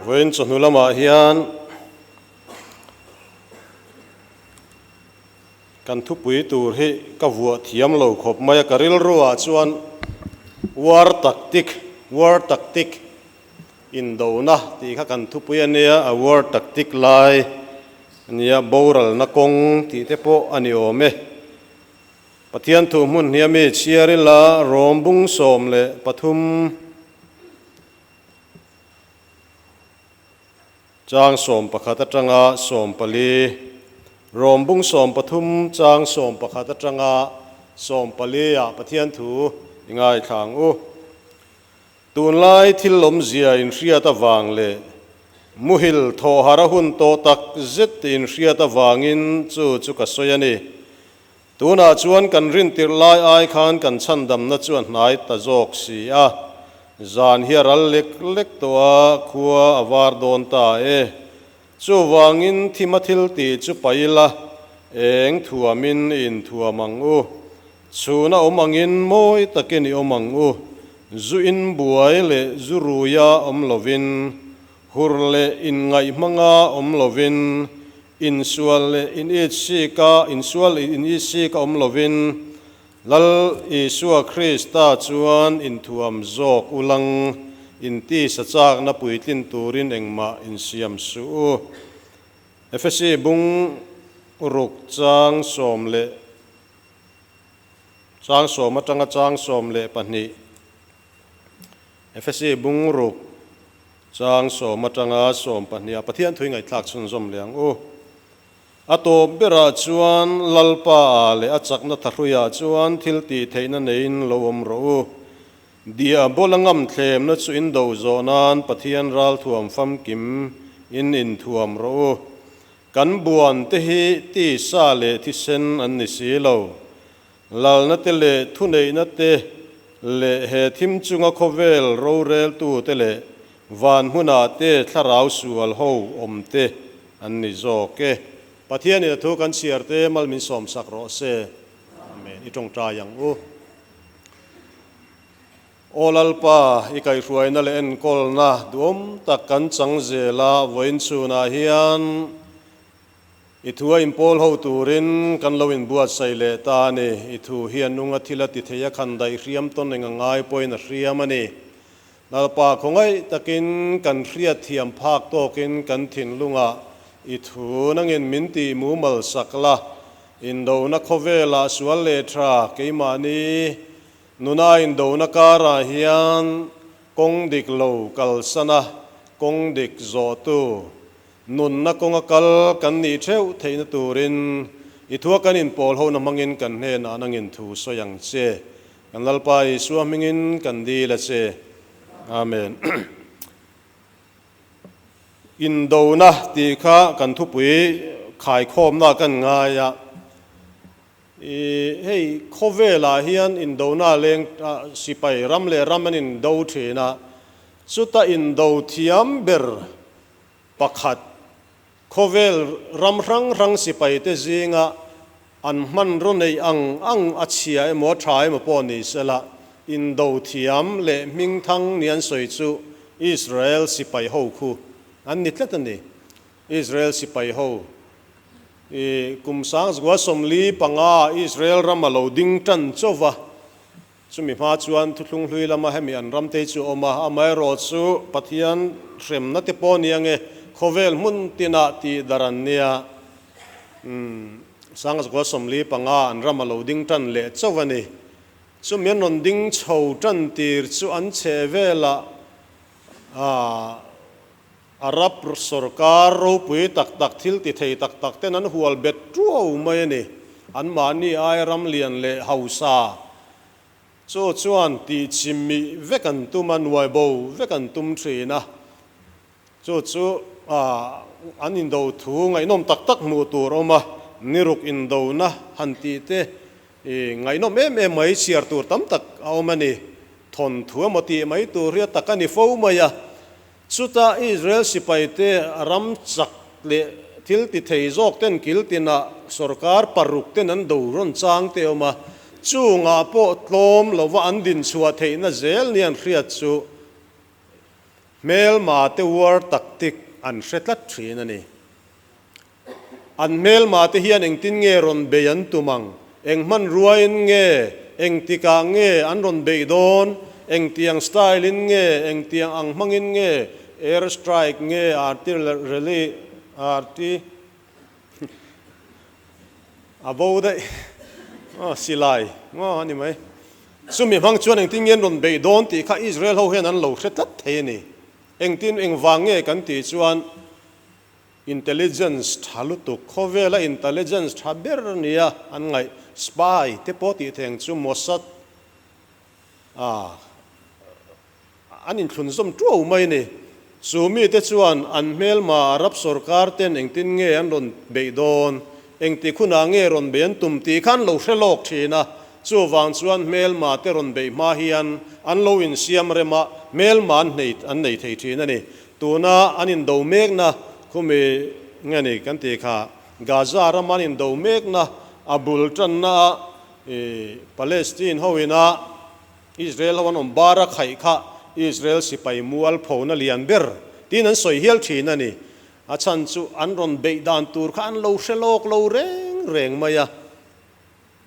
Vawiin chawhnu lamah hian kan thupui tur hi ka vuah thiam lo khawp mai a, ka rilruah chuan War Tactic, War Tactic, Indona tih kha kan thupui a nia, a War Tactic lai a nia, boralna kawng tih te pawh a ni awm e. Pathian thu hmun hniam i chhiar ila Rom bung 13 chang 11 atanga 14 Rom bung 13 chang 11 atanga 14 ah Pathian thu i ngaithla ang u. Tunlai thil awmzia inhriat avang leh muhil thawhhar a hun tawh tak zet inhriat avangin chu chu ka sawi a ni. Tunah chuan kan rintirh lai ai khan kan chhandamna chu a hnai ta zawk si a, zan hi a ral lek lek tawh a, khua a var dawn ta e. Chuvangin thima thil tih chu paih ila, eng thuamin i inthuam ang u. Chhuna awm angin mawi takin i awm ang u. Zu inbuai leh zu ruia awm lovin, hur leh inngaih hmanga awm lovin, Insual leh initsika insual leh initsika awm lovin Lal Isua Krista chuan inthuam zawk ulang intisa chakna puitlin turin engmah insiam suh u. Efesi bung ruk chang sawm leh chang sawm atanga chang 12. Efesi bung ruk Chang sawm atanga 12 ah Pathian thui ngaihthlak chhunzawm leh ang u. A tawp berah chuan Lalpa ah leh a chakna thahruiah chuan thil tih theihna neiin lo awm rawh u. Diabola ngamthlemna chu in do zawh nan Pathian ralthuam famkim in inthuam rawh u. Kan buan te hi tisa leh thisen an ni si lo. Lalna te leh thuneihna te leh he thim chunga khawvel roreltu te leh van hmunah te thlarau sual ho awm te an ni zawk e. Pathianin a thu kan chhiar te mal min sawmsak rawh se. Amen. I tawngtai ang u. Aw Lalpa, i kaihhruaina leh enkawlna duhawm tak kan chang zel a, vawiin chhunah hian I thu a inpawl ho turin kan lo inbuatsaih leh ta a ni. I thu hi a nung a thil a ti thei a, khan daih hriam tawn eng a ngai pawhin a hriam a ni. Lalpa khawngaih takin kan hriatthiam phak tawkin kan thinlungah i thu nangin min tih mumal sak la, indona khawvelah sual leh tha keimahni nuna indona karah hian kawng dik lo kalsana kawng dik zawhtu Nunna kawnga kal kan nih theuh theihna turin i thua kan inpawl hona hmangin kan hnenah nangin thu sawi ang che. Kan Lalpa Isua hmingin kan dil a che. Amen. Indona tih kha kan thupui khaikhawmna kan ngai a. I hei khawvelah hian indona leng sipai ram leh ram an indo thin a, chuta indo thiam ber Pakhat, khawvel ram hrang hrang sipaite zinga an hmanraw neih ang ang a chhia emaw a tha emaw pawh ni sela, indo thiam leh hmingthang ni an sawi chu Israel sipai ho khu an ni tlat a ni. Israel sipai ho i kum sangzgua 45 Israel ram a lo ding tan chauh va, Chumi hma chuan thuthlung hlui lama hemi an ramte chu a awm a, amaherawh chu Pathian hremna te pawh nia nge khawvel hmun tinah tih dar an nia. Umm, Sangzakua 45 an ram a lo ding tan leh chauh a ni. Chumi an rawn ding chho tan tir chu an chhe velah ah Arab sorkar ropui tak tak thil ti thei tak tak ten an hual bet tuau mai a ni. Anmahni ai ram lian leh hausa chu chuan tih chimih vek an tum a, nuai bo vek an tum thin a. Chu chu an indo thu ngaihnawm tak tak hmuh tur awm a, niruk indona han tih te ngaihnawm em em mai chhiar tur tam tak a awm a ni. Thawnthu emaw tih mai tur hi a tak a ni fo mai a. Chutah Israel sipaite ram chak leh thil ti thei zawk ten kil tinah sorkar paruk ten an do rawn chang te awm a, chungah pawh tlawm lova an din chhuah theihna zel ni an hriat chu Hmelma te war tactic an hre tlat thin a ni. An hmelma te hian engtin nge rawn bei an tum ang? Eng hmanruain nge? Engtikah nge an rawn beih dawn? Engtiang style in nge? Engtiang ang hmangin nge? Air strike nge artillery arti A bo daih. Aw silai ngaw a ni mai. Chumi hmang chuan engtin nge an rawn beih dawn tih kha Israel ho hian an lo hre tlat thei a ni. Engtin engvang nge kan tih chuan intelligence tha lutuk, khawvela intelligence tha ber nia an ngaih spy te pawh tih theng chu Mossad a An inthlunzawm tuau mai a ni. Chu mite chuan an hmelma Arab sorkar ten engtin nge an rawn beih dawn, engtik hunah nge rawn beih an tum tih kha an lo hre lawk thin a. Chuvang chuan hmelma te rawn beih hma hian an lo insiam rem a, hmelma an nei an nei thei thin a ni. Tuna an indo mekna khumi nge ni kan tih kha Gaza rama an indo mekna a bul tanna a Palestine ho ina Israel ho an awm bar a khaih kha Israel sipai mual phona lian ber tiin an sawi hial thin a ni. A chhan chu an rawn beih dan tur kha an lo hre lawk lo reng reng mai a.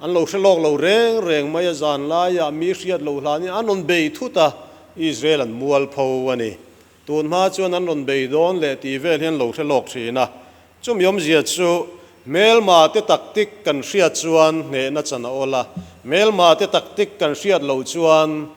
An lo hre lawk lo reng reng mai a, zan laiah mi hriat loh hlanin an rawn bei thut a, Israel an mual pho a ni. Tun hma chuan an rawn bei dawn leh tih vel hian lo hre lawk thin a. Chumi awmzia chu hmelma te tactic kan hriat chuan hnehna chan a awl a, hmelma te tactic kan hriat loh chuan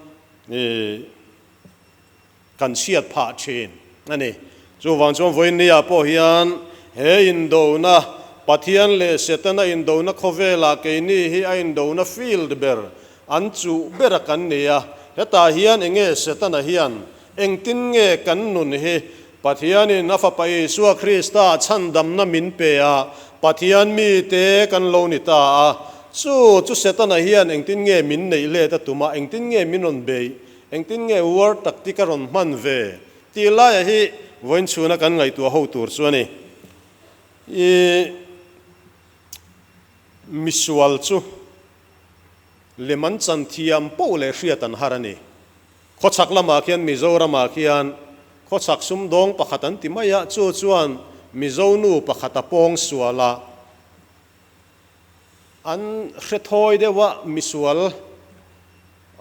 kan chhiat phah thin a ni. Chuvang chuan vawinia pawh hian he indona, Pathian leh Setana indona khawvelah keini hi a indona field ber, an chuh ber a kan ni a. Hetah hian enge Setana hian Engtin nge kan nun hi Pathianin a Fapa Isua Krista chhandamna min pe a, Pathian mite kan lo ni ta a? Chu chu Setana hian engtin nge min neih let a tum a, engtin nge min rawn beih, engtin nge war tactic a rawn hman ve tih laia hi vawiin chhuna kan ngaihtuah ho tur chu a ni. I misual chu lem an chan thiam poh leh hriat an har a ni. Khawchhak lamah khian Mizoramah khian khawchhak sumdawng pakhat an ti mai a, chu chuan Mizo nu pakhat a pawng sual a, an hre thawi deuh a, misual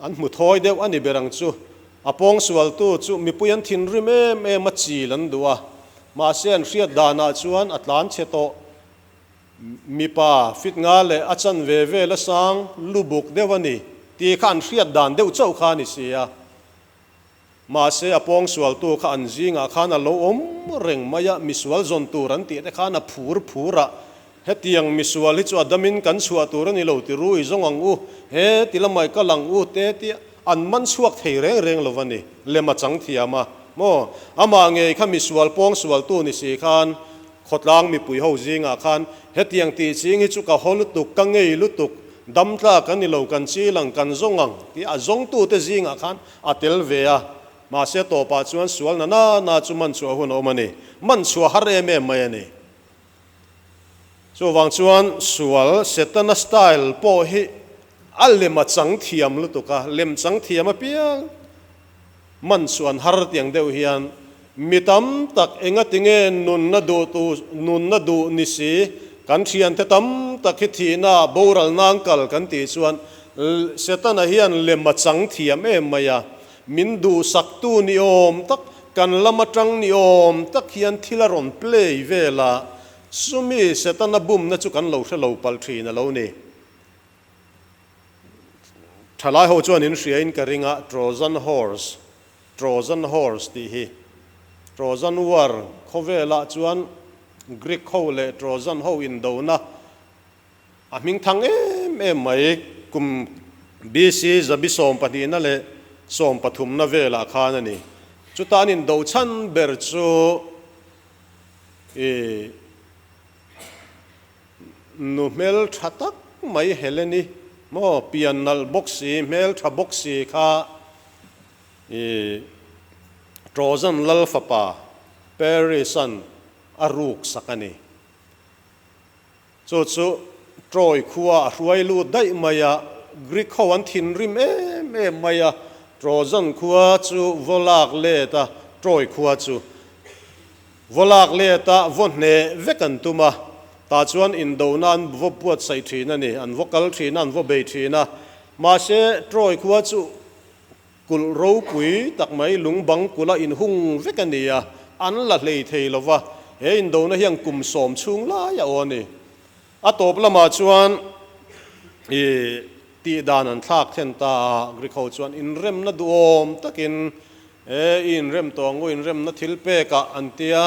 an hmu thawi deuh a ni ber ang chu. A pawng sualtu chu mipui an thinrim em em a, chil an duh a, mahse an hriat danah chuan a tlan chhe tawh. Mipa fit nga leh a chan ve vel a sang lubuk deuh a ni tih kha an hriat dan deuh chauh kha a ni si a. Mahse a pawngsualtu kha an zingah khan a lo awm reng mai a, misual zawn tur an tih te khan a phur phur a, hetiang misual hi chu a damin kan chhuah tur a ni lo ti rui zawng ang u, he ti lamai kal ang u te tia an man chhuak thei reng reng lo a ni, lem a chang thiam a maw? Amah ngei kha misual pawngsualtu ni si khan Khawtlang mipui ho zingah khan hetiang tih ching hi chu ka haw lutuk, ka ngei lutuk, dam tlak a ni lo, kan chil ang, kan zawng ang tih a zawngtute zingah khan a tel ve a. Mahse tawpah chuan sual na na na chu man chhuah hun a awm a ni. Man chhuah har em em mai a ni. Chuvang chuan sual Setana style pawh hi a lem a chang thiam lutuk a, lem chang thiam apiang Man chuan har tiang deuh hian mi tam tak engatinge nunna duh tu nunna duh ni si kan thiante tam tak hi thihna boral nan kal kan tih chuan Setana hian lem a chang thiam em mai a, min duhsaktu ni awm tak kan lam atang ni awm tak hian thil a rawn play vel a, chumi Setana bumna chu kan lo hre lo palh thin a lo ni. Thalai ho chuan in hria in ka ring a, Trojan Horse, Trojan Horse tih hi Trojan War khawvelah chuan Greek ho leh Trojan ho indona a hming thang em em mai kum BC zabi sawmpahnihna leh sawmpathumna velah khan a ni. Chuta an indo chhan ber chu i Nu hmel tha tak mai Helen-i maw pian nalh bawk si, hmel tha bawk si kha i Trojan lal fapa Paris-a'n a ruk sak a ni. Chu chu Troy khua a hruai lut daih mai a, Greek ho an thinrim em em mai a, Trojan khua chu vaw lak let a. Troy khua chu vaw lak let a, vaw hneh vek an tum a, tah chuan indona an vaw buatsaih thin a ni, an vaw kal thin a, an vaw bei thin a. Mahse, Troy khua chu Kulh ropui tak mai lung bang kulh a inhung vek a ni a, an la hlei thei lo va, he indona hian kum sawm chhung lai a aw a ni. A tawp lamah chuan i tih dan an thlak thlen ta a, Greek ho chuan inremna duhawm takin e i inrem tawh ang u, inremna thil pekah an tia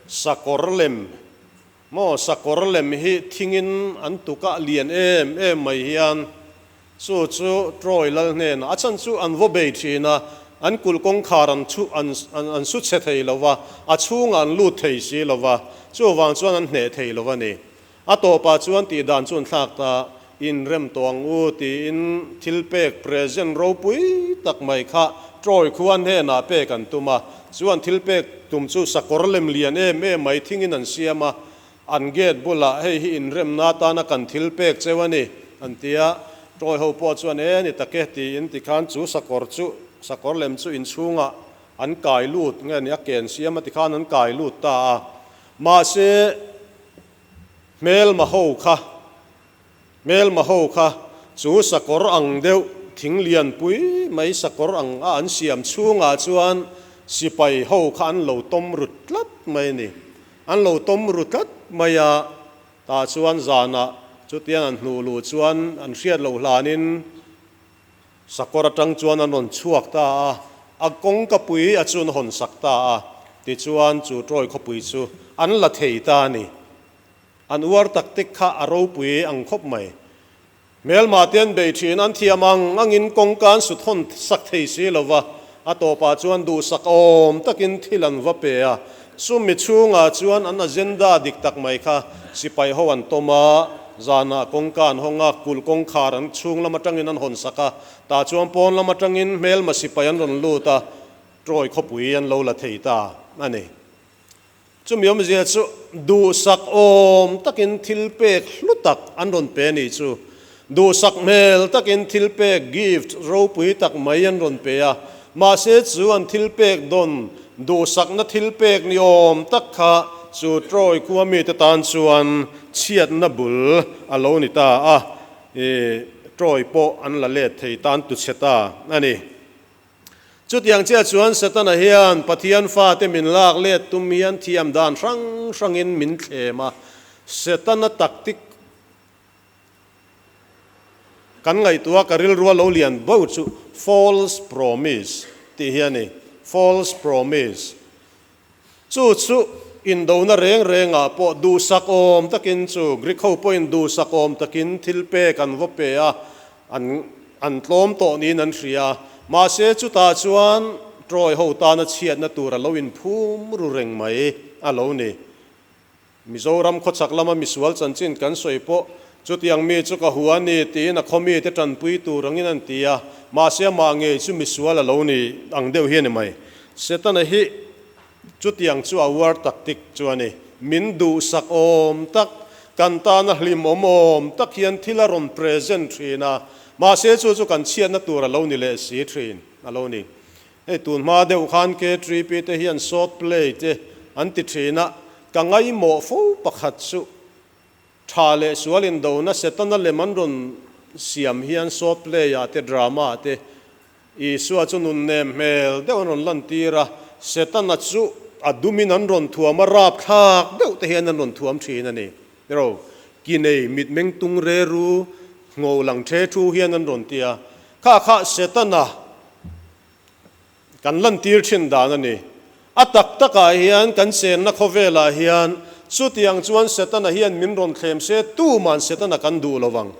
sakawr lem maw sakawr lem hi thingin an tukah lian em em mai hian Chu chu Troy lal hnenah a chan chu an vaw bei thin a, an kulh kawngkhar an chhu an an su chhe thei lo va, a chhungah an lut thei si lo va, chuvang chuan an hneh thei lo a ni. A tawpah chuan tih dan chu an thlak ta, Inrem tawh ang u tiin thil pek present ropui tak mai kha Troy khua hnenah pek an tum a, chu an thil pek tum chu sakawr lem lian em em mai thingin an siam a, An gate bulah hei hi inremna atana kan thil pek cheu a ni, an ti a. Troy ho pawh chuan e ni tak e tiin tikhan chu sakawr chu sakawr lem chu inchhungah an kai lut nge ni a ken siam a tikhan an kai lut ta a. Mahse hmelma ho kha hmelma ho kha chu sakawr ang deuh thing lianpui mai sakawr ang a an siam chhungah chuan sipai ho kha an lo tawm rut tlat mai a ni. An lo tawm ru tlat mai a, tah chuan zanah chutiang an hnuh luh chuan an hriat loh hlanin sakawr atang chuan an rawn chhuak ta a, a kawngkapui a chu an hawn sak ta a, tichuan chu Troy khawpui chu an la thei ta a ni. An uar taktik kha a ropui ang khawp mai. Hmelmah te an bei thin, an thiam ang angin kawngka an sut hawn sak thei si lo va, a tawpah chuan duhsak awm takin thil an va pe a. Chumi chhungah chuan an agenda dik tak mai kha sipai ho an tawm a, zanah kawngka an hawng a, kulh kawngkhar an chhung lam atangin an hawn sak a, tah chuan pawn lam atangin hmelma sipai an rawn lut a, Troy khawpui an lo la thei ta a ni. Chumi awmzia chu duhsak awm takin thil pek hlu tak an rawn pe a nih chu. Duhsak hmel takin thil pek, gift, ropui tak mai an rawn pe a. Mahse chu an thil pek dawn duhsakna thil pek ni awm tak kha chu Troy khua mite tan chuan chhiatna bul a lo ni ta a. Troy pawh an la let thei tan tu chhe ta a ni. Chutiang chiah chuan Setana hian Pathian fate min lak let tum hian thiam dan hrang hrangin min thlem a. Setana tactic kan ngaihtuah ka rilrua lo lian bo chu false promise tih hi a ni, false promise. Chu chu indona reng rengah pawh duhsak awm takin chu Greek ho pawhin duhsak awm takin thil pek an va pe a, an an tlawm tawh niin an hria. Mahse chutah chuan Troy ho tana chhiatna tur a lo inphum ru reng mai a lo ni. Mizoram khawchhak lama misual chanchin kan sawi pawh chutiang mi chu ka hua a ni tiin a khaw mite tanpui tur angin an ti a, mahse amah ngei chu misual a lo ni ang deuh hi a ni mai. Setana hi chutiang chu a uar tak tik chu a ni. Min duhsak awm tak, kan tana hlim awm awm tak hian thil a rawn present thin a, mahse chu chu kan chhiatna tur a lo ni leh si thin a lo ni. Hei tun hma deuh khan K3P te hian short play te an ti thin a, ka ngaihmawh fo pakhat chu tha leh sual indona Setana lem an rawn siam hian short play ah te drama ah te Isua chu nun nem hmel deuh an rawn lantir a, Setana chu a dumin an rawn thuam a, rapthlak deuh te hian an rawn thuam thin a ni. Ro, ki nei mitmeng tung re ru ngo lang the thu hian an rawn ti a, kha kha Setana Kan lantir thin dan a ni. A tak takah hian kan chenna khawvelah hian chutiang chuan Setana hian min rawn thlem se tuman Setana kan duh lo vang.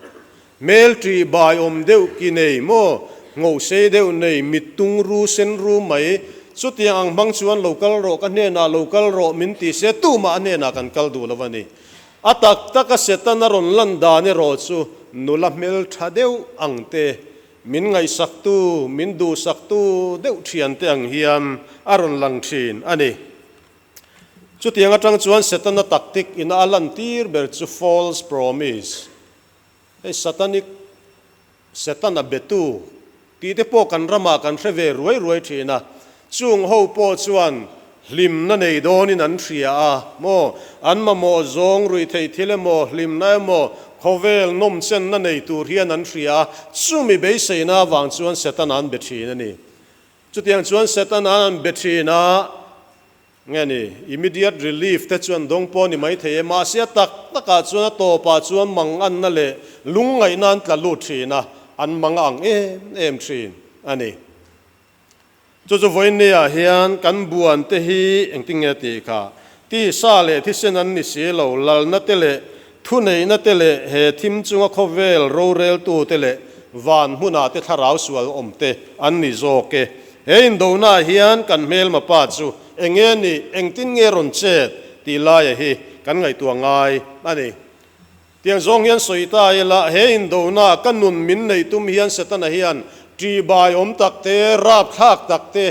Hmel ṭih bai awm deuh ki nei maw, ngohsei deuh nei, mittung ru sen ru mai, chutiang ang hmang chuan lo kal rawh ka hnenah lo kal rawh min ti se tumah a hnenah kan kal duh lo a ni. A tak taka Setana rawn lan dan erawh chu nula hmel ṭha deuh ang te Min ngaihsaktu, min duhsaktu deuh thiante ang hian a rawn lang thin a ni. Chutiang atang chuan Setana tactic ina a lantir ber chu false promise, hei satanic, Setana betu tih te pawh kan ramah kan hre ve ruai ruai thin a. Chung ho pawh chuan hlimna nei dawnin an hria a maw? An mamawh zawng ruihtheih thil emaw, hlimna emaw, khawvel nawmchenna nei tur hian an hria a, chumi beiseina avang chuan Setana an be thin a ni. Chutiang chuan Setana an be thin a, nge ni, immediate relief te chuan dawng pawh a ni maithei e, mahse a tak takah chuan a tawpah chuan manganna leh lungngaihna an tla lut thin a, an mang a ang em em thin a ni. Chu chu vawiinniah hian kan buan te hi engtin nge tih kha? Tisa leh thisen an ni si lo, lalna te leh thuneihna te leh he thim chunga khawvel roreltu te leh van hmunah te thlarau sual awm te an ni zawk e. He indonaah hian kan hmelma pa chu eng nge nih, engtin nge rawn chet tih laia hi kan ngaihtuah ngai a ni. Tiang zawng hian sawi ta ila, he indona ka nun min neih tum hian Setana hian ṭihbai awm tak te, rapthlak tak te,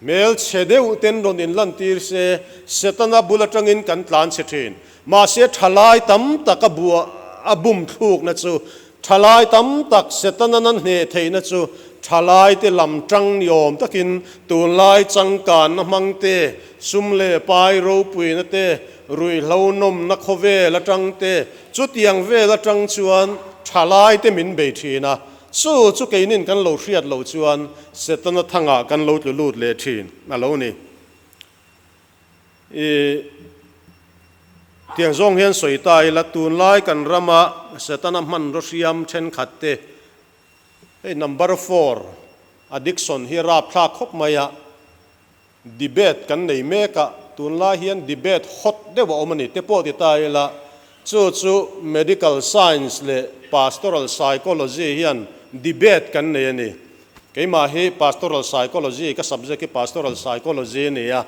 hmel chhe deuh ten rawn inlantir se, Setana bul aṭangin kan tlan chhe ṭhin. Mahse, ṭhalai tam tak a bua a bum thlukna chu, ṭhalai tam tak Setana nan hneh theihna chu ṭhalai te lam ṭang ni awm takin tunlai changkanna hmang te, sum leh pai ropuina te, Ruihhlo nawmna khawvel atang te, chutiang vel atang chuan thalai te min bei thin a, chu chu keinin kan lo hriat loh chuan Setana thangah kan lo tlu lut leh thin a lo ni. I tiang zawng hian sawi ta ila, tunlai kan rama Setana hmanraw hriam thenkhat te, hei number four addiction hi rapthlak khawp mai a, Debate kan nei mek a, tunlai hian debate hot deuh a awm a ni te pawh ti ta ila, chu chu medical science leh pastoral psychology hian debate kan nei a ni. Keimah hi pastoral psychology, ka subject hi pastoral psychology a ni a,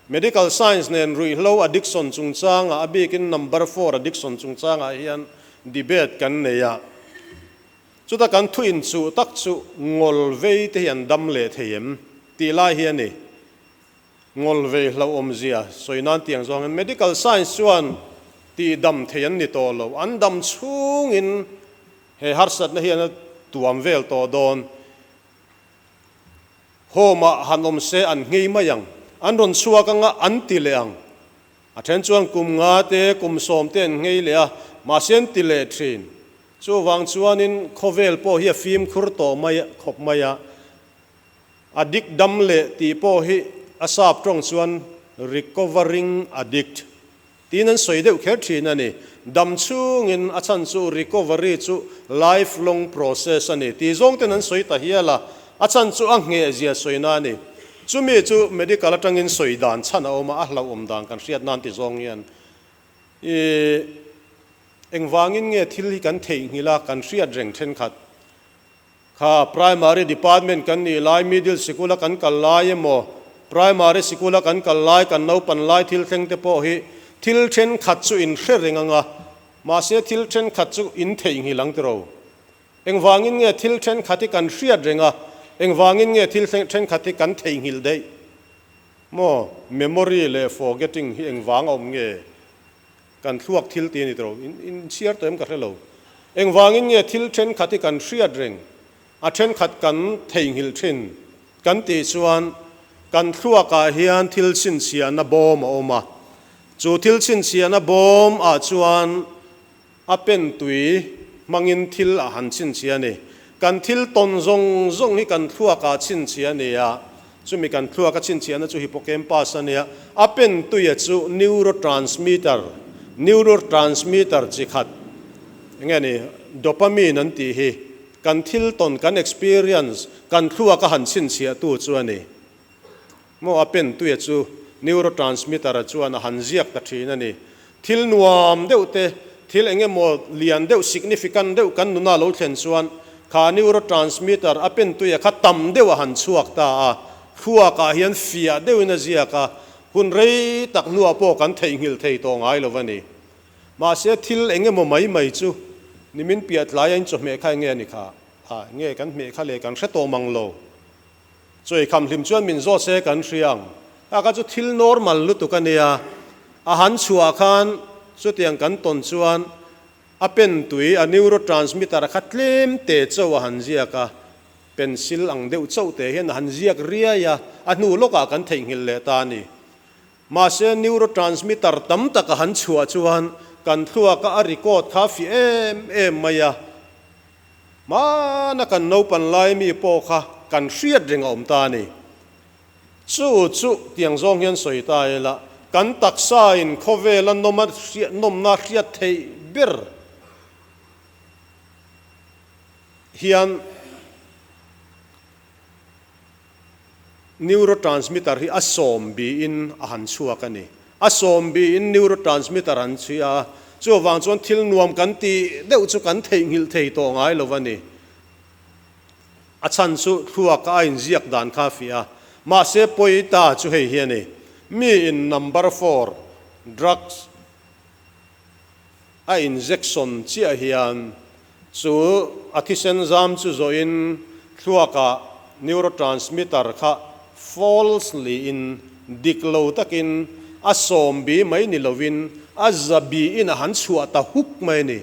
medical science nen ruihhlo addiction chungchangah a bikin number four addiction chungchangah hian debate kan nei a. Chuta kan thu inchuh tak chu ngawl vei te hi an dam leh thei em tih lai hi a ni. Ngawl vei hlauhawmzia sawi nan tiang zawngin medical science chuan tih dam thei an ni tawh lo. An dam chhungin he harsatna hian a tuam vel tawh dawn. Home ah han awm se an nghei mai ang. An rawn chhuak anga an ti leh ang. A then chuan kum nga te, kum sawm te an nghei leh a, mahse an ti leh thin. Chuvang chuanin khawvel pawh hi a fimkhur tawh mai khawp mai a, a dik dam leh tih pawh hi a sap tawng chuan recovering addict tiin an sawi deuh kher thin a ni. Dam chhungin a chhan chu recovery chu life long process a ni tih zawng ten an sawi ta hial a, a chhan chu a ngheh zia sawina a ni. Chumi chu medical atangin sawi dan chhan a awm a, a hlauhawm dan kan hriat nan ti zawng hian i Engvangin nge thil hi kan theihnghilh a, kan hriat reng thenkhat? Kha Primary Department kan nih lai, Middle Sikula kan kal lai emaw, Primary Sikula kan kal lai, kan naupan lai thil thleng te pawh hi thil thenkhat chu in hre reng ang a, mahse thil thenkhat chu in theihnghilh ang tiraw? Engvangin nge thil thenkhat hi kan hriat reng a, engvangin nge thil thenkhat hi kan theihnghilh daih? Maw, memory leh forgetting hi engvang a awm nge? Kan thluak thil ti a ni tawh, in chhiar tawh em ka hre lo. Engvangin nge thil thenkhat hi kan hriat reng, a thenkhat kan theihnghilh thin kan tih chuan kan thluakah hian thil chhinchhiahna bawm a awm a. Chu thil chhinchhiahna bawm ah chuan a pen tui hmangin thil a han chhinchhiah a ni. Kan thil tawn zawng zawng hi kan thluakah chhinchhiah a ni a. Chumi kan thluak a chhinchhiahna chu hippocampus a nia, a pen tuia chu neurotransmitter, neurotransmitter chi khat, eng nge ni, dopamine an tih hi kan thil tawn, kan experience, kan thluak a han chhinchhiahtu chu a ni. Maw a pen tuia chu neurotransmitter a chuan a han ziak ta thin a ni. Thil nuam deuh te, thil eng emaw lian deuh, significant deuh kan nuna lo thlen chuan kha neurotransmitter a pentuia kha tam deuh a han chhuak ta a, thluakah hian fiah deuhin a ziak a, hun rei tak hnuah pawh kan theihnghilh thei tawh ngai lo a ni. Mahse thil eng emaw mai mai chu nimin piah tlaia in chawhmeh kha eng nge a ni kha? A, eng nge kan hmeh kha le kan hre tawh mang lo. Chawi kham hlim chuan min zawt se kan hria ang. Kha kha chu thil normal lutuk a nia. A han chhuah khan chutiang kan tawn chuan a pen tui, a neurotransmitter a kha tlem te chauh a han ziak a. Pencil ang deuh chauh te hian a han ziak riai a, a hnu lawkah kan theihnghilh leh ta a ni. Mahse, neurotransmitter tam tak a han chhuah chuan kan thluaka a record kha a fiah em em mai a. Hmana kan naupan lai mi pawh kha kan hriat reng a awm ta a ni. Chu chu tiang zawng hian sawi ta ila, kan taksain khawvela nawma nawmna hriat theih ber hian neurotransmitter hi a sawm biin a han chhuak a ni. A sawm biin neurotransmitter an chhui a, chuvang chuan thil nuam kan tih deuh chu kan theihnghilh thei tawh ngai lo a ni. A chhan chu thluaka a inziak dan kha a fiah a, mahse pawi ta chu hei hi a ni, miin number four drugs a injection chiah hian chu a thisen zam chu zawhin thluakah neurotransmitter kha falsely in dik lo takin a sawm bi mai ni lovin a za biin a han chhuah ta huk mai a ni.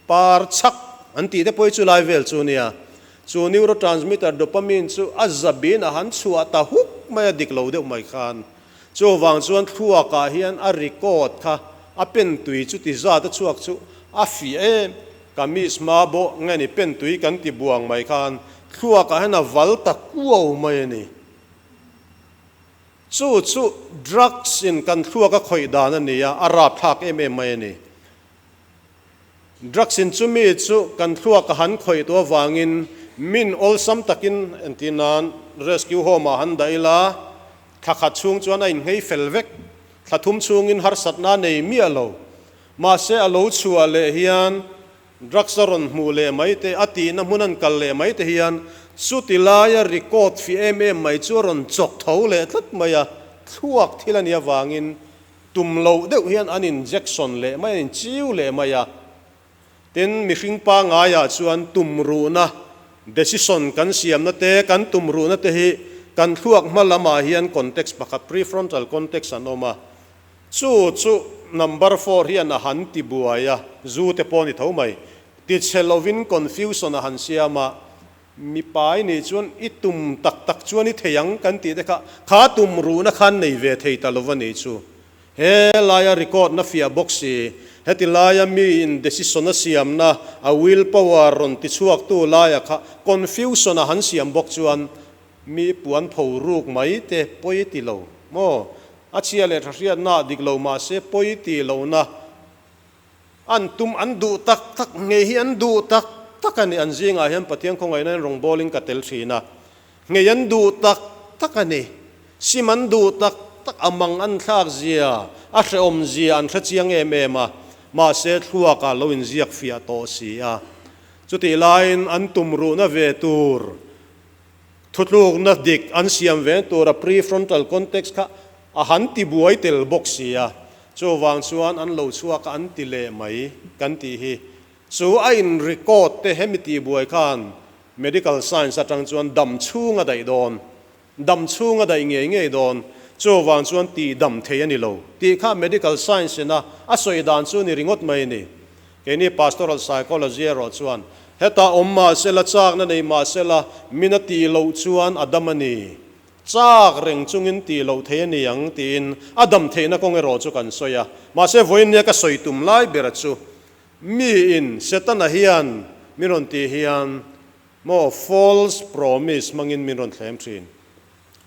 Par chhak an tih te pawh hi chu lai vel chu nia. Chu neurotransmitter dopamine chu a za biin a han chhuah ta huk mai a dik lo deuh mai khan. Chuvang chuan thluakah hian a record kha a pen tui chu ti zat a chhuak chu a fiah em. Kamis hma bawh nge ni pen tui kan ti buang mai khan thluakah hian a val ta kuau mai a ni. Chu chu drugs in kan thluak a khawih dan a ni a, a rapthlak em em mai a ni. Drugs in chumi chu kan thluak a han khawih tu avangin min awlsam takin entir nan rescue home ah han dah ila, thla khat chhung chuan a inngei fel vek, thla thum chhungin harsatna a nei miah lo. Mahse a lo chhuah leh hian drugs a rawn hmuh leh mai te, a tihna hmun an kal leh mai te hian chuti laia record fi em em mai chu a rawn chawk tho leh tlat mai a, thluak thil a nih avangin Tum loh deuh hian an injection leh mai, an inchiu leh mai a. Tin, mihring pangaiah chuan tum ruhna, decision kan siamna te, kan tum ruhna te hi kan thluak hma lamah hian context pakhat, prefrontal context an awm a. Chu chu number four hian a han ti buai a, zu te pawh a ni tho mai. Tichhe lovin confusion a han siam a, Mipa i nih chuan i tum tak tak chuan i thei ang kan tih te kha, kha tum ruhna khan nei ve thei ta lo va nih chu. He laia record na fiah bawk si, heti laia mi in decision a siamna, a will power rawn ti chhuak tu laia kha confusion a han siam bawk chuan mi puan pho ruk mai te pawi ti lo maw? A chhia leh tha hriatna ah dik lo mahse pawi ti lohna An tum an duh tak tak ngei hi an duh tak tak a ni. An zingah hian Pathian khawngaihna in rawngbawlin ka tel thin a. Ngei an duh tak tak a ni. Sim an duh tak tak a mang an thlak zia, a hrehawm zia an hre chiang em em a. Mahse thluakah lo inziak fiah tawh si a. Chutih laiin an tum ruhna ve tur Thutlukna dik an siam ve tura prefrontal cortex kha a han ti buai tel bawk si a, chuvang chuan an lo chhuak a an ti leh mai kan tih hi. Chu a in record te hemi tih buai khan medical science atang chuan dam chhung a daih dawn, dam chhung a daih ngei ngei dawn, chuvang chuan tih dam thei a ni lo tih kha medical science ina a sawi dan chu ni ringawt mai a ni. Keini pastoral psychology erawh chuan hetah awm mahsela, châkna nei mahsela, min a tih loh chuan a dam a ni. Châk reng chungin tih loh thei a ni ang tiin a dam theihna kawng erawh chu kan sawi a. Mahse vawiin nia ka sawi tum lai bera chu miin Setana hian min rawn tih hian maw false promise hmangin min rawn thlem thin.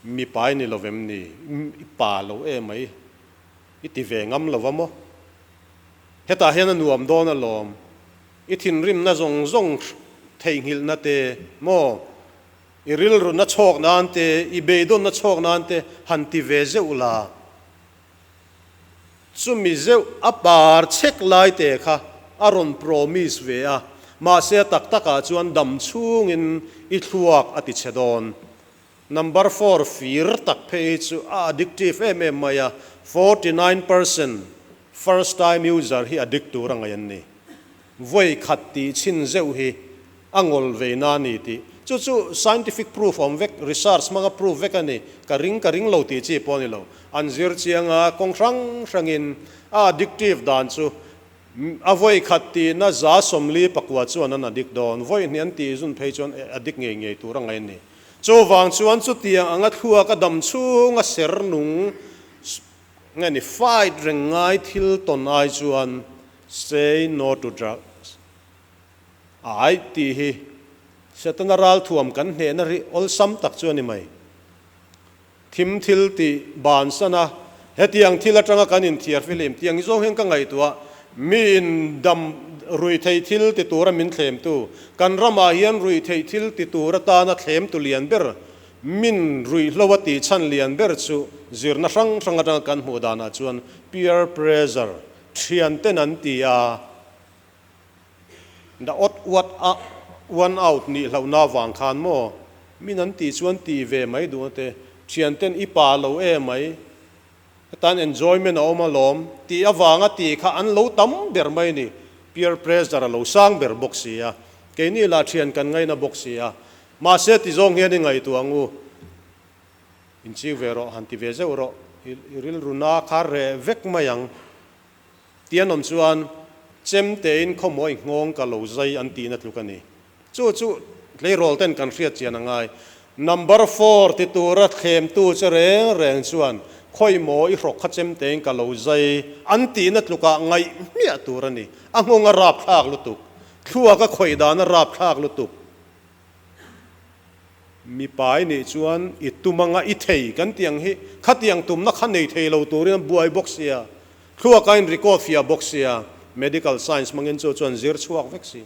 Mipa i ni lo vem ni? I pa lo emai. I ti ve ngam lo va maw? Hetah hian a nuam dawn alawm. I thinrimna zawng zawng theihnghilhna te maw, i rilruna chhawk nan te, i beidawnna chhawk nan te han ti ve zeuh la. Chumi zeuh a par chhek lai te kha a rawn promise ve a, mahse a tak takah chuan dam chhungin i thluak a ti chhe dawn. Number four fir tak phei hi chu a addictive em em mai a, 49% first time user hi addict tur a ngaih an ni. Vawi khat tih chhin zeuh hi a ngawl vei na a ni tih chu chu scientific proof awm vek, research hmanga proof vek a ni. Ka ring ka ring lo tih chi pawh a ni lo. An zir chiang a, kawng hrang hrangin a addictive dan chu. A vawi khat tihna 49 chuan an addict dawn, vawi hnih an tih zun phei chuan addict ngei ngei tur a ngaih a ni. Chuvang chuan chutiang anga thluak a dam chhunga ser nung nge ni fight reng ngai thil tawn ai chuan say no to drugs ai tih hi Setana ralthuam kan hnehna ri awlsam tak chu a ni mai. Thim thil tih bansan a, hetiang thil atanga kan inthiar fihlim tiang zawng hian ka ngaihtuah, mi in dam ruihtheih thil ti tura min thlemtu, kan ramah hian ruihtheih thil ti tur atana thlemtu lian ber, min ruihhlo a tih chhan lian ber chu zirna hrang hrang atanga kan hmuh danah chuan peer pressure, thianten an ti a. The odd what a one out nih hlauhna vang khan maw? Min an tih chuan ti ve mai duh ate, thianten i pa lo e mai, hetan enjoyment a awm alawm tih avanga ti kha an lo tam ber mai ni, peer pressure a lo sang ber bawk si a, keini lah thian kan ngaina bawk si a, mahse ti zawng hian i ngaihtuah ang u, inchik ve rawh, han ti ve zeuh rawh, i rilru na kha reh vek mai ang. Ti an awm chuan chem tein khawmawi nghawng ka lo zai an tihna tluk a ni. Chu chu tleirawl ten kan hriat chian a ngai. Number four ti tura thlemtu che reng reng chuan khawimaw i hrawk kha chem tein ka lo zai an tihna tlukah ngaih hmiah tur a ni. A nghawng a rapthlak lutuk. Thluak a khawih dan a rapthlak lutuk. Mipa i nih chuan i tum anga i thei kan tih ang hi khatiang tumna kha nei thei lo turin an buai bawk sia, thluak a in record fiah bawk sia, medical science hmangin chu chuan zir chhuak vek si.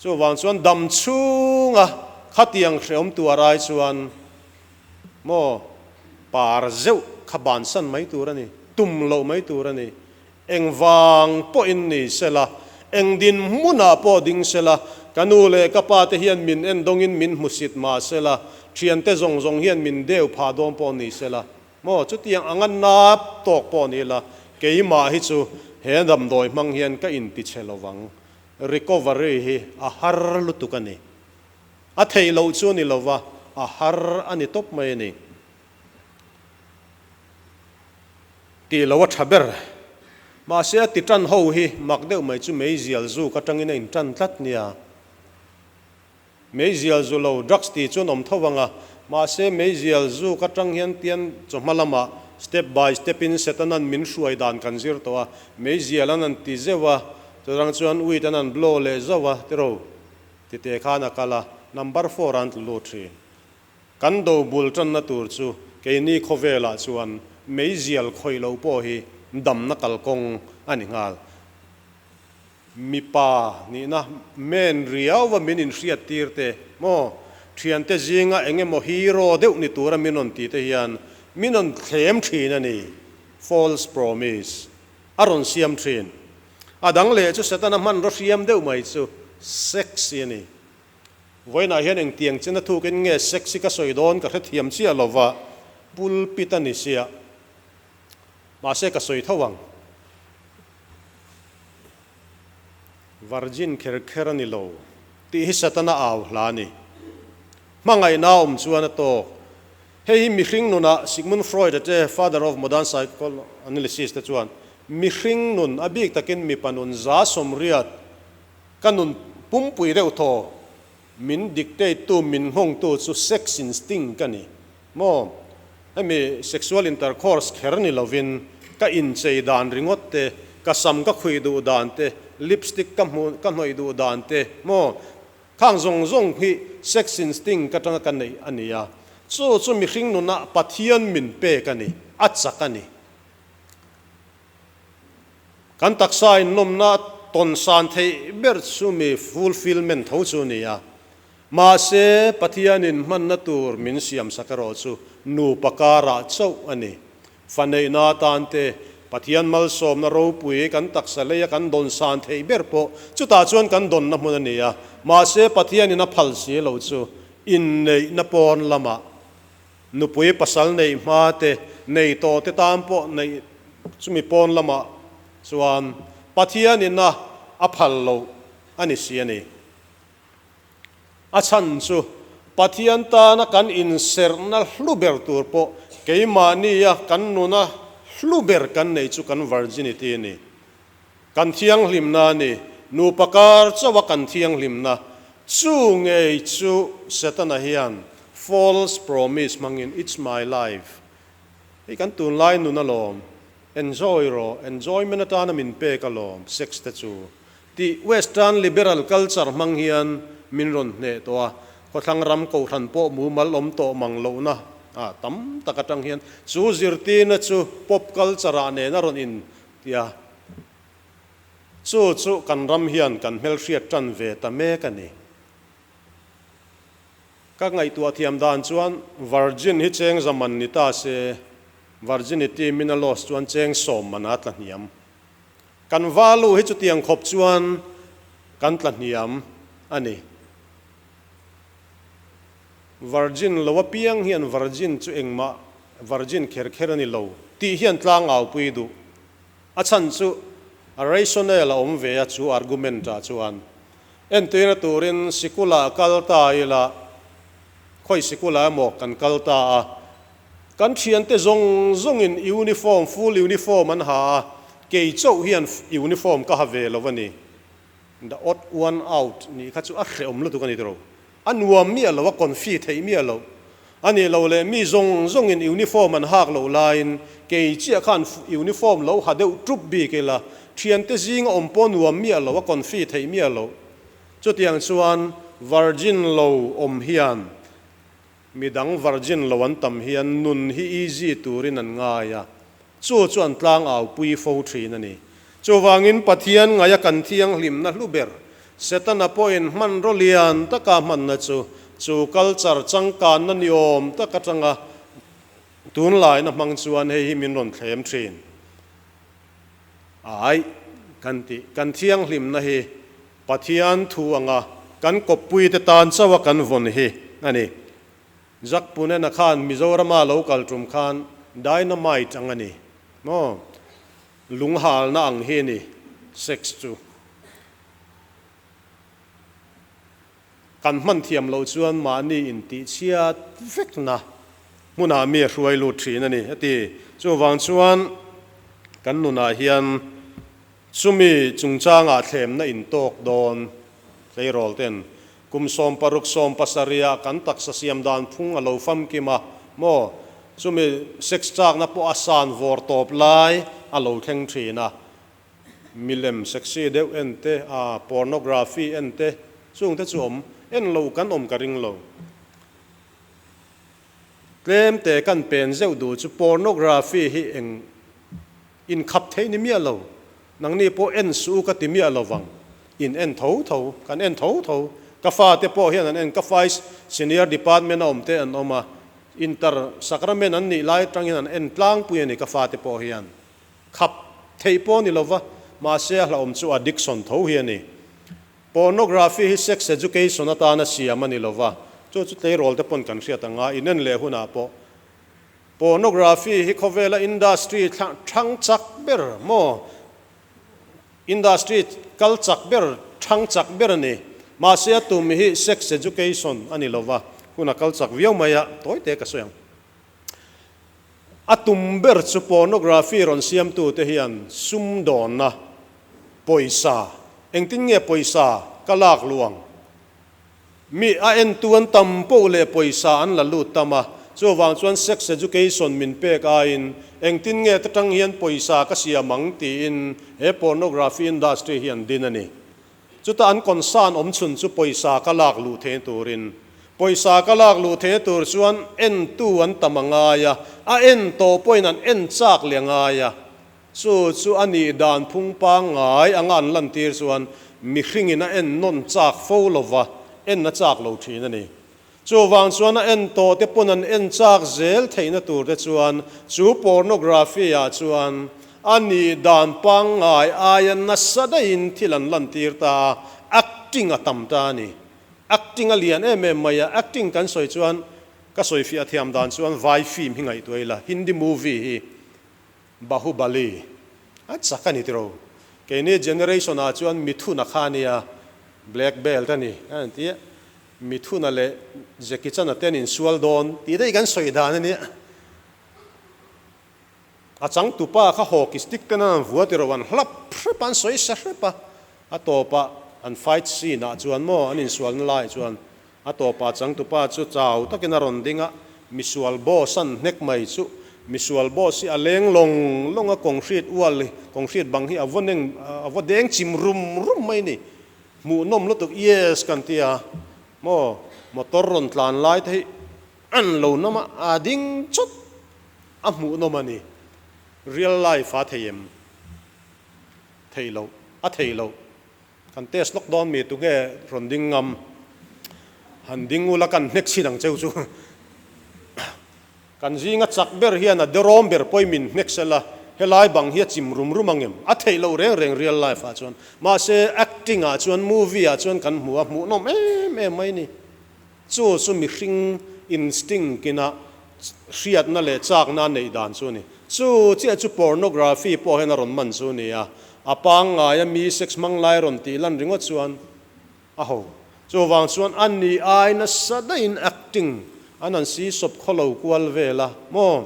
Chuvang chuan dam chhunga khatiang hreawm tuar ai chuan maw par zeuh kha bansan mai tur a ni, tum loh mai tur a ni. Engvang pawhin ni sela, eng dinhmunah pawh ding sela, ka nu leh ka pa te hian min en dawngin min hmusit mah sela, thiante zawng zawng hian min deu phah dawn pawh ni sela, maw chutiang anga nap tawk pawh ni ila, keimah hi chu he damdawi hmang hian ka intichhe lovang. Recovery hi a har lutuk a ni. A theih loh chu a ni lova, a har a ni tawp mai a ni. Tih lo a tha ber. Mahse a ti tan ho hi mak deuh mai chu meizial zuk atangin a intan tlat nia. Meizial zu lo drugs tih chuan awm tho ang a, mahse meizial zuk atang hian tian chawhma lamah step by step in Setanan min hruai dan kan zir tawh a, meizial an han ti zeuh a, chutang chuan weed an han blow leh zauh a tiro tite khan a kal a, number four an tlu lut thin. Kan do bul tanna tur chu keini khawvelah chuan meizial khawih loh pawh hi damna kalkawng a ni nghal. Mipa nihna men riauva min inhriat tir te maw, thiante zinga eng emaw hero deuh ni tura min rawn ti te hian min rawn thlem thin a ni, false promise a rawn siam thin. A dang leh chu Setana hmanraw hriam deuh mai chu sex hi a ni. Vawiinah hian engtiang chena thukin nge sex hi ka sawi dawn ka hrethiam chiah lova, pulpit a ni sia. Mahse ka sawi tho ang. Virgin kher kher a ni lo tih hi Satana au hla a ni. Hmangaihna a awm chuan a tawk. Hei hi mihring nunah Sigmund Freud-a te, father of modern psychoanalysis te chuan mihring nun, a bik takin mipa nun 80% Ka nun pumpui deuh thaw, min dictate tu, min nghawng tu chu sex instinct ka ni maw? Hemi sexual intercourse kher ni lovin ka inchei dan ringawt te, ka sam ka khuih duh dan te, lipstick ka hmuh ka hnawih duh dan te maw? Khang zawng zawng hi sex instinct ka tanga ka neih a ni a, chu chu mihring nunah Pathian min pek a ni, a chak a ni. Kan taksa innawmna tawn san theih ber chu mi fulfilment tho chu a ni a. Mahse, Pathianin hmanna tur min siamsak erawh chu nupa karah chauh a ni. Fa neihna atan te, Pathian malsawmna ropui kan taksa leia kan dawn san theih ber pawh chutah chuan kan dawnna hmun a ni a. Mahse, Pathianin a phal si lo chu inneihna pawn lamah Nupui pasal neih hma te, nei tawh te tan pawh neih chumi pawn lamah chuan Pathianin a a phal loh a ni si a ni. A chhan chu Pathian tana kan inserhna hlu ber tur pawh keimahnia kan nuna hlu ber kan neih chu kan virginity a ni. Kan thianghlimna a ni. Nupa kar chauha kan thianghlimna chu ngei chu Setana hian false promise hmangin it's my life hi kan tunlai nun alawm, enjoy rawh, enjoyment atana min pek alawm sex te chu tih western liberal culture hmang hian min rawn hneh tawh a, khawthlang ram kohhran pawh mumal awm tawh mang lohna ah tam tak atang hian chu zirtirna chu pop culture ah nen a rawn in ti a, chu chu kan ram hian kan hmelhriat tan ve ta mek a ni. Ka ngaihtuah thiam dan chuan virgin hi cheng za man ni ta se, virginity min a loss chuan cheng sawm man a tla hniam. Kan value hi chutiang khawp chuan kan tla hniam a ni. Virgin lo apiang hian virgin chu engmah virgin kher kher a ni lo tih hian tlangau pui duh. A chhan chu a rationale a awm ve a chu argument ah chuan. Entirna turin sikula kal ta ila, khawi sikula emaw kan kal ta a, kan thiante zawng zawngin uniform, full uniform an ha a, kei chauh hian uniform ka ha ve lo a ni. The odd one out nih kha chu a hrehawm lutuk a ni tawh. A nuam miah lo, a confi theih miah lo. A nih loh leh mi zawng zawngin uniform an hak loh laiin kei chiah khan uniform lo ha deuh tup bik ila, thiante zinga awm pawh nuam miah lo, a confi theih miah lo. Chutiang chuan virgin lo awm hian midang virgin lo an tam hian nun hi easy turin an ngai a, chu chu an tlangau pui fo thin a ni. Chuvangin Pathian ngaia kan thianghlimna hlu ber, Setana pawhin hmanraw lian taka hmanna chu, chu culture changkanna ni awm tak atanga tunlaina hmang chuan hei hi min rawn thlem thin. Ai, kan tih, kan thianghlimna hi Pathian thu anga kan kawppuite tan chauha kan vawn hi a ni. Jack Punena khan Mizorama lo kal tum khan dynamite ang a ni maw? Lunghalna ang hi a ni sex chu. Kan hman thiam loh chuan mahni intihchhiat vekna hmunah mi a hruai lut thin a ni a ti. Chuvang chuan kan nunah hian chumi chungchangah thlemna intawk dawn tleirawl ten kum 60 70ah kan taksa siam dan phung a lo famkim a maw? Chumi sex chakna pawh a san vawr tawp lai a lo thleng thin a. Milem sexy deuh en te, a pornography en te, chung te chu awm en lo kan awm ka ring lo. Tlem te kan pen zeuh duh chu pornography hi eng inkhap thei ni miah lo. Nangni pawh en suh u ka ti miah lo vang. In en tho tho, kan en tho tho. Ka fate pawh hian an en, ka fai senior department a awm te an awm a, inter sacrament an nih lai atangin an en tlangpui a ni ka fate pawh hian. Khap theih pawh ni lova, mahse a hlauhawm chu addiction tho hi a ni. Pornography hi sex education atana siam a ni lova, chu chu tleirawl te pawn kan hriat ang a, inen leh hunah pawh pornography hi khawvela industry thang chak ber maw, industry kal chak ber, thang chak ber a ni. Mahse a tum hi sex education a ni lova, hun a kal chak viau mai a, tawi te ka sawi ang. A tum ber chu pornography rawn siamtute hian sumdawnna, pawisa, engtin nge pawisa ka lak luh ang? Mi a entu an tam poh leh pawisa an la lut tam a, chuvang chuan sex education min pek aiin engtin nge ta tang hian pawisa ka siam ang tiin he pornography industry hi an din a ni. Chuta an concern awm chhun chu pawisa ka lak luh theihna turin. Pawisa ka lak luh theihna tur chuan entu an tam a ngai a, a en tawh pawhin an en chak leh a ngai a. Chu chu a nih dan phung pangngai anga an lantir chuan mihringin a en nawn chak fo lova, en a chak lo thin a ni. Chuvang chuan a en tawh te pawn an en chak zel theihna tur te chuan chu pornography ah chuan a nih dan pangngai aia nasa daihin thil an lantir ta a, acting a tam ta a ni. Acting a lian em em mai a, acting kan sawi chuan ka sawi fiah thiam dan chuan vai film hi ngaihtuah ila, Hindi movie hi Bahubali a chak a ni tiro. Keini generation ah chuan Mithun a kha ania, black belt a ni a ni tia. Mithuna leh Jackie Chan-a te an insual dawn tih daih kan sawi dan a nia. A changtupa kha hockey stick ten an vua ti ro an hlap hrep a, an sawi sa hrep a, a tawpah an fight scene ah chuan maw an insualna laiah chuan a tawpah changtupa chu chau takin a rawn ding a, misual boss an hnek mai chu misual boss hi a leng lawng lawng a, kawng hriat ual hi kawng hriat bang hi a vaw neng a vaw deng chim rum rum mai ni, hmuhnawm lutuk yes kan ti a maw motor rawn tlan lai te hi an lo nawm a, a ding chawt. A hmuhnawm a ni. Real life a thei em? Thei loh. A thei loh. Kan test lawk dawn mi tunge rawn ding ngam? Han ding ula kan hnek chhin ang cheu chu. Kan zinga chak ber hian a derawm ber pawhin min hnek sela, helai bang hi a chim rum rum ang em? A theih loh reng reng real life ah chuan. Mahse acting ah chuan movie ah chuan kan hmu a, hmuhnawm em em mai ni. Chu chu mihring instinct ina hriatna leh chakna a neih dan chu a ni. Chu chiah chu pornography pawh hian a rawn man chu a ni a, a pangngaia mi sex hmang lai rawn tih lan ringawt chuan a ho. Chuvang chuan a ni ai nasa daihin acting an han si sawp khawlo kual vel a maw?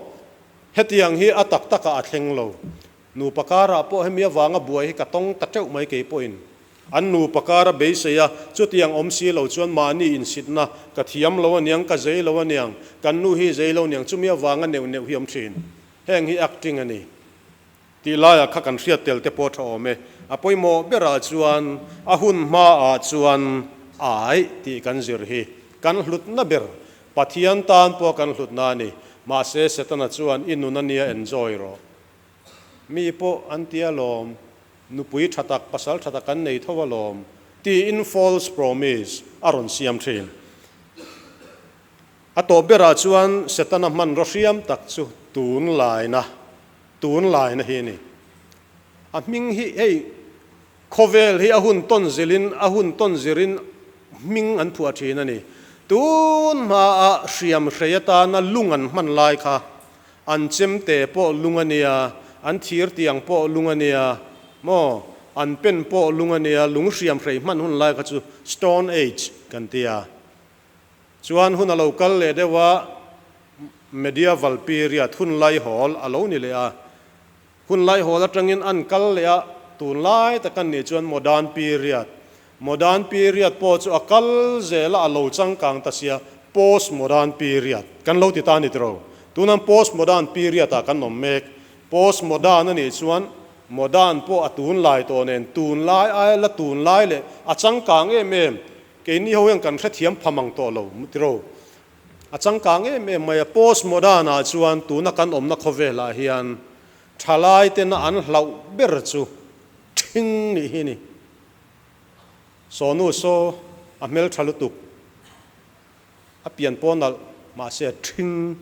Hetiang hi a tak takah a thleng lo. Nupa karah pawh hemi avanga buai hi ka tawng ta teuh mai kei pawhin. An nupa kara beisei a, chutiang awm si lo chuan mahni insitna, ka thiam lo aniang, ka zei lo aniang, kan nu hi zei lo aniang, chumi avanga neuh neuh hi awm thin. Heng hi acting a ni. Tih laiah kha kan hriat tel te pawh tha awm e. A pawimawh berah chuan a hun hmaah chuan ai tih kan zir hi kan hlutna ber, Pathian tan pawh kan hlutna a ni. Mahse Setana chuan i nun ania enjoy rawh. Mi pawh an ti alawm, nupui tha tak, pasal tha tak an nei tho alawm, tiin false promise a rawn siam thin. A tawp berah chuan Setana hmanraw hriam tak chu tunlaina, tunlaina hi a ni. A hming hi hei khawvel hi a hun tawn zilin, a hun tawn zirin hming an phuah thin a ni. Tun hmaah hriam hrei atana lung an hman lai kha An chemte pawh lung a nia, an thir tiang pawh lung a nia, maw? An pen pawh lung a nia, lung hriam hrei hman hun lai kha chu Stone Age kan ti a. Chuan hun a lo kal leh deuh a, Medieval period, hun laihawl a lo ni leh a. Hun laihawl atangin an kal leh a, tunlai tak an nih chuan Modern period. Modern period pawh chu a kal zel a, a lo changkang ta sia, Post modern period kan lo ti ta a ni tiro. Tunan post modern period ah kan awm mek. Post modern a nih chuan modern pawh a tunlai tawh nen tunlai aia la tunlai leh a changkang em em, keini ho hian kan hrethiam pham ang tawh lo tiro. A changkang em em mai a, post modern ah chuan tuna kan awmna khawvel ah hian thalai tena an hlauh ber chu thing nih hi a ni. Sawnu saw a hmeltha lutuk, a pian pawh nalh mahse a thing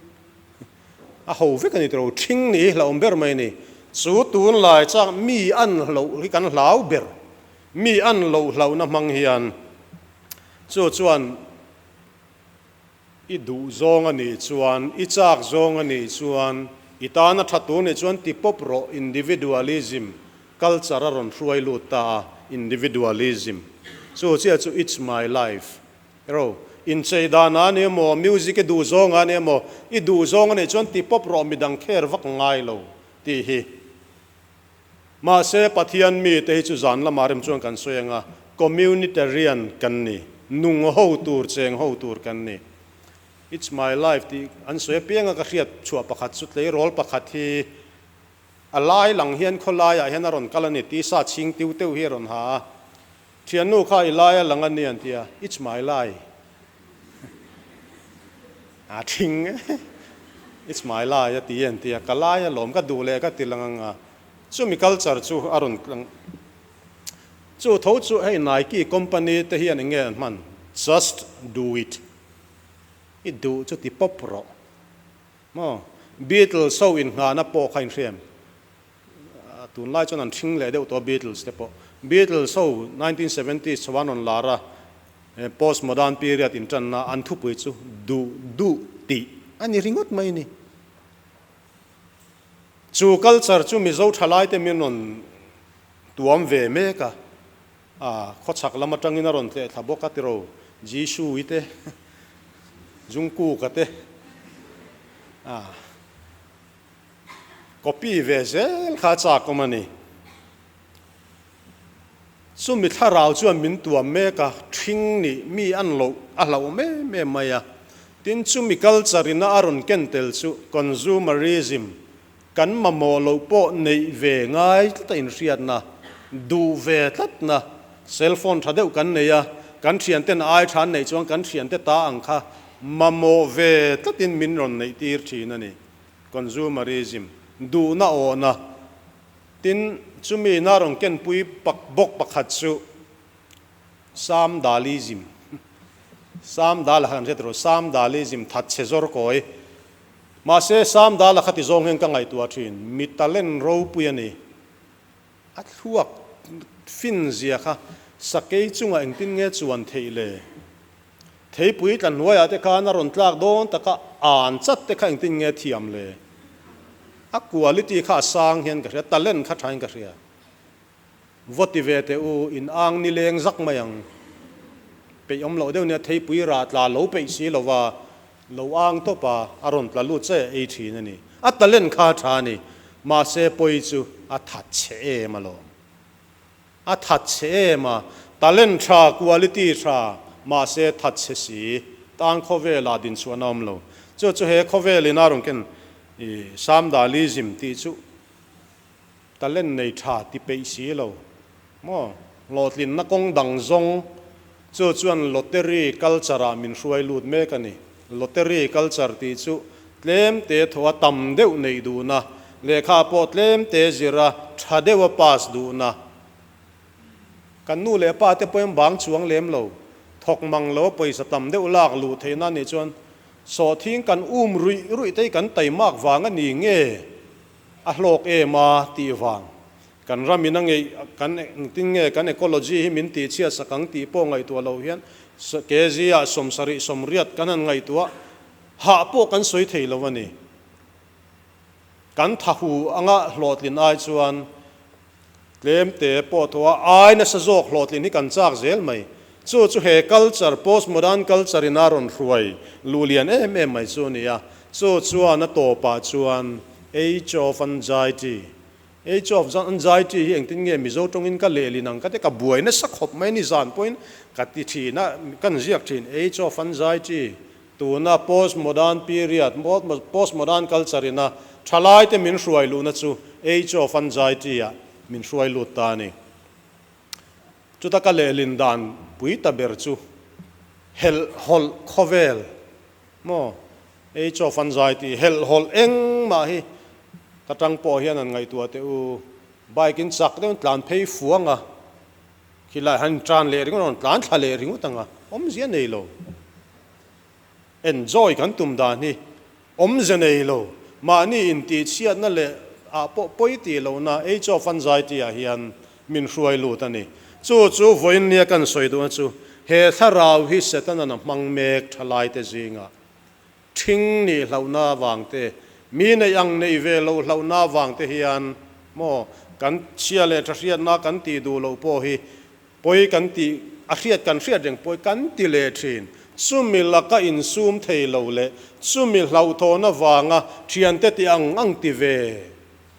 a ho vek a ni tiro, thing nih hi hlauhawm ber mai a ni. Chu tunlai chak mi an hloh hi kan hlau ber, mi an loh hlauhna hmang hian chu chuan I duh zawng a nih chuan, i chak zawng a nih chuan, i tana tha tur nih chuan ti pawp rawh, individualism culture a rawn hruai lut ta a, individualism chu chiah chu it's my life ero inchei dan a ni emaw, music i duh zawng a ni emaw, i duh zawng a nih chuan ti pawp rawh midang kher vak ngai lo tih hi. Mahse, Pathian mite hi chu zan lamah rem chuan kan sawi ang a, communitarian kan ni, nung ho tur, cheng ho tur kan ni. It's my life tih an sawi apianga ka hriat chhuah pakhat chu tleirawl pakhat hi a lai lang hian khawlaiah hian a rawn kal a ni, tisa chhing tiu teuh hi a rawn ha a, Thiannu kha i lai a lang a ni an ti a, It's my lai. A thing e, It's my lai a ti an ti a, ka lai a lawm, ka duh leh ka ti lang ang a. Chumi culture chu a rawn lang. Chu tho chu hei Nike company te hian eng nge an hman? Just do it. I duh chu ti pawp rawh. Maw? Beatles ho inngahna pawh kha inhriam. Tunlai chuan an hring leh deuh tawh a Beatles te pawh. Beatles ho 1970s chho an rawn lar a, post modern period intanna an thupui chu duh duh tih a ni ringawt mai a ni. Chu culture chu Mizo thalaite min rawn tuam ve mek a, a khawchhak lam atangin a rawn tleh thla bawk a tiro, Jisoo-i te, Jungkook-a te, a. Copy ve zel kha chak awm a ni. Chumi thlarau chuan min tuam mek a, ṭhing nih mi an loh a hlauhawm em em mai a. Tin, chumi culture ina a rawn ken tel chu consumerism, kan mamawh loh pawh neih ve ngai tlat a inhriatna, duh ve tlatna, cell phone ṭha deuh kan nei a, kan ṭhianten ai ṭha an neih chuan kan ṭhiante ta ang kha mamawh ve tlatin min rawn neih tir ṭhin a ni. Consumerism, duhna awhna. Tin, chumi ina rawn kenpui bawk pakhat chu Samdalism, Samdala kha kan hriat rawh, Samdalism, thatchhe zawr kawi. Mahse, Samdala kha ti zawng hian ka ngaihtuah thin, mi talent ropui a ni. A thluak fin zia kha sakei chungah engtin nge chuan theih le? Theipui tla hnuaiah te khan a rawn tlak dawn taka an chat te kha engtin nge thiam le? A quality kha a sang hian ka hria, talent kha thain ka hria. Vaw ti ve teh u, in ang ni leng zak mai ang. Peih awm loh deuh nia theipui rah tla lo peih si lo va, lo ang tawp a, a rawn tla lut che ei thin a ni. A talent kha a tha a ni, mahse pawi chu a that chhe em alawm. A that chhe em a, talent tha, quality tha, mahse that chhe si, tan khawvelah dinchhuahna a awm lo. Chu chu he khawvel in a rawn ken i Samdalism tih chu talent nei tha ti peih si lo maw? Hlawhtlinna kawng dang zawng chu chuan lottery culture ah min hruai lut mek a ni. Lottery culture tih chu tlem te thaw a tam deuh neih duhna, lehkha pawh tlem te zir a tha deuh a pass duhna. Kan nu leh pa te pawhin bang chuang lem lo, thawk mang lo a pawisa tam deuh lak luh theihna anih chuan sawhthing kan um ruih ruih te hi kan taimak vang a ni nge a hlawk em a tih vang. Kan ram in a ngeih, kan engtin nge kan ecology hi min tihchhiat sak ang tih pawh ngaihtuah loh hian kg ah 70 80 kan han ngaihtuah hah pawh kan sawi thei lo a ni. Kan thahu anga hlawhtlin ai chuan tlem te pawh thaw a ai nasa zawk hlawhtlin hi kan chak zel mai. Chu chu he culture, postmodern culture in a rawn hruai luh lian em em mai chu a ni a. Chu chuan a tawpah chuan Age of Anxiety Age of Anxiety hi engtin nge Mizo tawngin ka lehlin ang ka ti, ka buai nasa khawp mai ni zan pawhin ka ti thin a, kan ziak thin Age of Anxiety tuna post modern period, post modern culture ina thalai te min hruai luhna chu Age of Anxiety ah min hruai lut ta a ni. Chuta ka lehlin dan pui ta ber chu helh hawlh khawvel maw Age of Anxiety helh hawlh engmah hi ka tang pawh hian an ngaihtuah teh u. Bike in chak deuhin tlan phei fuang a, khilai han tan leh ringawt rawn tlan thla leh ringawt ang a, awmzia nei lo. Enjoy kan tum dan hi awmzia nei lo. Mahni intihchhiatna leh ah pawh pawi tih lohna Age of Anxiety ah hian min hruai lut a ni. Chu chu vawiinnia kan sawi duhna chu he thlarau hi Setanan a hmang mek thalaite zingah ṭhing nih hlauhna avang te, mi neih ang neih ve loh hlauhna avang te hian maw kan chhia leh ṭha hriatna kan tih duh loh pawh hi pawi kan tih a hriat kan hriat reng pawi kan ti leh ṭhin. Chumi laka insum thei lo leh chumi hlauhthawn avanga ṭhiante ti ang ang ti ve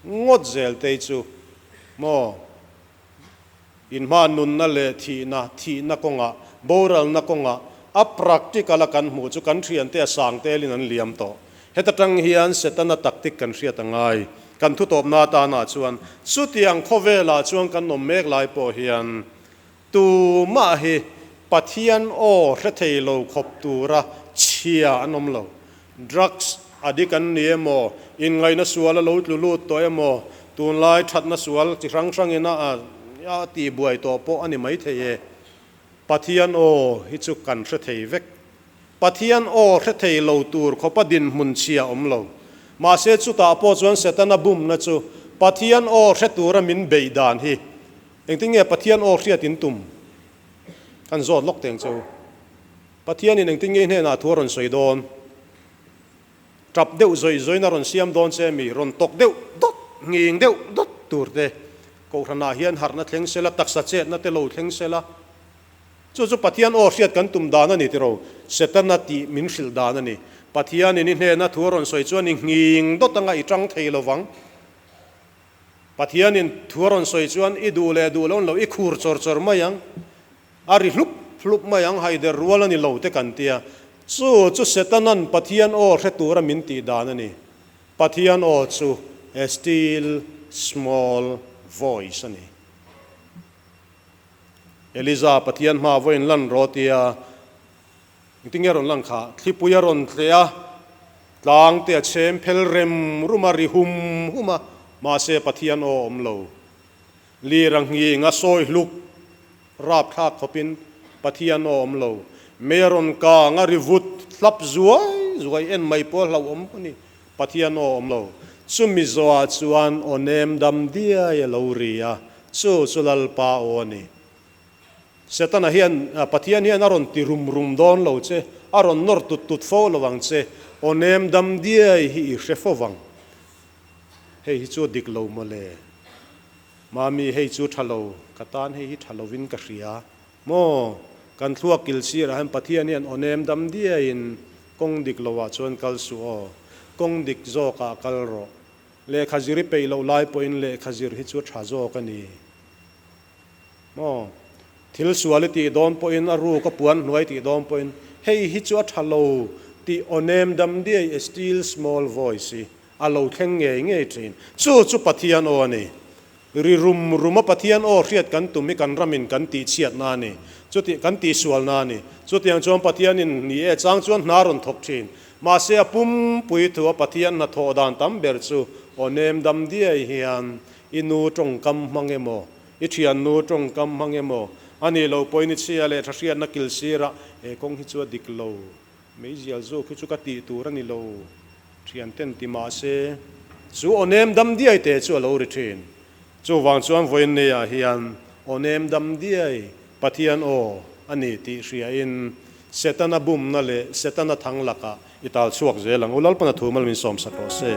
ngawt zel te chu maw inhma nunna leh thihna, thihna kawngah, boralna kawngah a practical a kan hmuh chu kan thiante a sang telin an liam tawh. Heta tang hian Setana tactic kan hriat a ngai. Kan thutawpna atana chuan chutiang khawvelah chuan kan awm mek lai pawh hian tumah hi Pathian aw hre thei lo khawp tura chhia an awm lo. Drugs addict an ni emaw, inngaihna sual a lo tlu lut tawh emaw, tunlai thatna sual chi hrang hrangin a a tihbuai tawh pawh a ni maithei e. Pathian aw hi chu kan hre thei vek. Pathian aw hre thei lo tur khawpa dinhmun chhia awm lo. Mahse chutah pawh chuan Setana bumna chu Pathian aw hre tura min beih dan hi engtin nge Pathian aw hriat in tum? Kan zawt lawk teng che u. Pathianin engtin nge i hnenah thu a rawn sawi dawn? Tap deuh zawih zawiin a rawn siam dawn che mi? Rawn tawk deuh dawt, nghing deuh dawt tur te Kohhranah hian harhna thleng sela, taksa chetna te lo thleng sela. Chu chu Pathian aw hriat kan tum dan a ni tiraw? Setana tih min hrilh dan a ni. Pathianin i hnena thu a rawn sawi chuan i nghing dawt anga i tang thei lovang. Pathianin thu a rawn sawi chuan i duh leh duh lo lo i khur chawr chawr mai ang, a ri hlup hlup mai ang, haider rual a ni lo te kan tia. Chu chu Setanan Pathian aw hre tura min tih dan a ni. Pathian aw chu a still small voice a ni. Eliza Pathian hma vawiin lan rawh tia Engtinge a rawn lang kha? Thlipui a rawn tleh a, tlang te a chhem phel rem rum a, ri hum hum a, mahse Pathian aw awm lo. Lir a nghing a sawi hluk rapthlak khawpin Pathian aw awm lo. Mei a rawn kang a, ri vut hlap zuai zuai en mai pawh a hlauhawm a ni. Pathian aw awm lo. Chumi zawhah chuan aw nem dam diai a lo ri a, chu chu Lalpa aw a ni. Setana hian Pathian hian a rawn ti rum rum dawn lo che, a rawn nawr tut tut fo lo ang che, aw nem dam diai hi i hre fo vang. Hei hi chu a dik lo mawle. Mami, hei chu tha lo, ka tan hei hi tha lovin ka hria. Maw, kan thluak kil sirah hian Pathian hian aw nem dam diaiin kawng dik loah chuan kal suh aw, kawng dik zawkah kal rawh. Lehkha zir i peih loh lai pawhin lehkha zir hi chu a tha zawk a ni. Maw? Thil sual i tih dawn pawhin, a ruk a puan hnuai tih dawn pawhin, hei hi chu a tha lo tih aw nem dam diai, a still small voice hi a lo thleng ngei ngei thin. Chu chu Pathian aw a ni. Ri rum rum a Pathian aw hriat kan tum hi kan ramin kan tihchhiatna a ni. Chuti, kan tihsualna a ni. Chutiang chuan Pathianin ni e chang chuan hna rawn thawk thin. Mahse a pumpui thu a Pathian hnathawh dan tam ber chu aw nem dam diai hian I nu tawngkam hmang emaw, i thiannu tawngkam hmang emaw, a nih loh pawhin i chhia leh tha hriatna kil sirah he kawng hi chu a dik lo, meizial zawk hi chu ka tih tur a ni lo, thianten ti mah se, chu aw nem dam diai te chu a lo ri thin. Chuvang chuan vawiin neiah hian aw nem dam diai Pathian aw a ni tih hriain Setana bumna leh Setana thang lakah i tal chhuak zel ang. U Lalpana thu mal min sawmsak rawh se.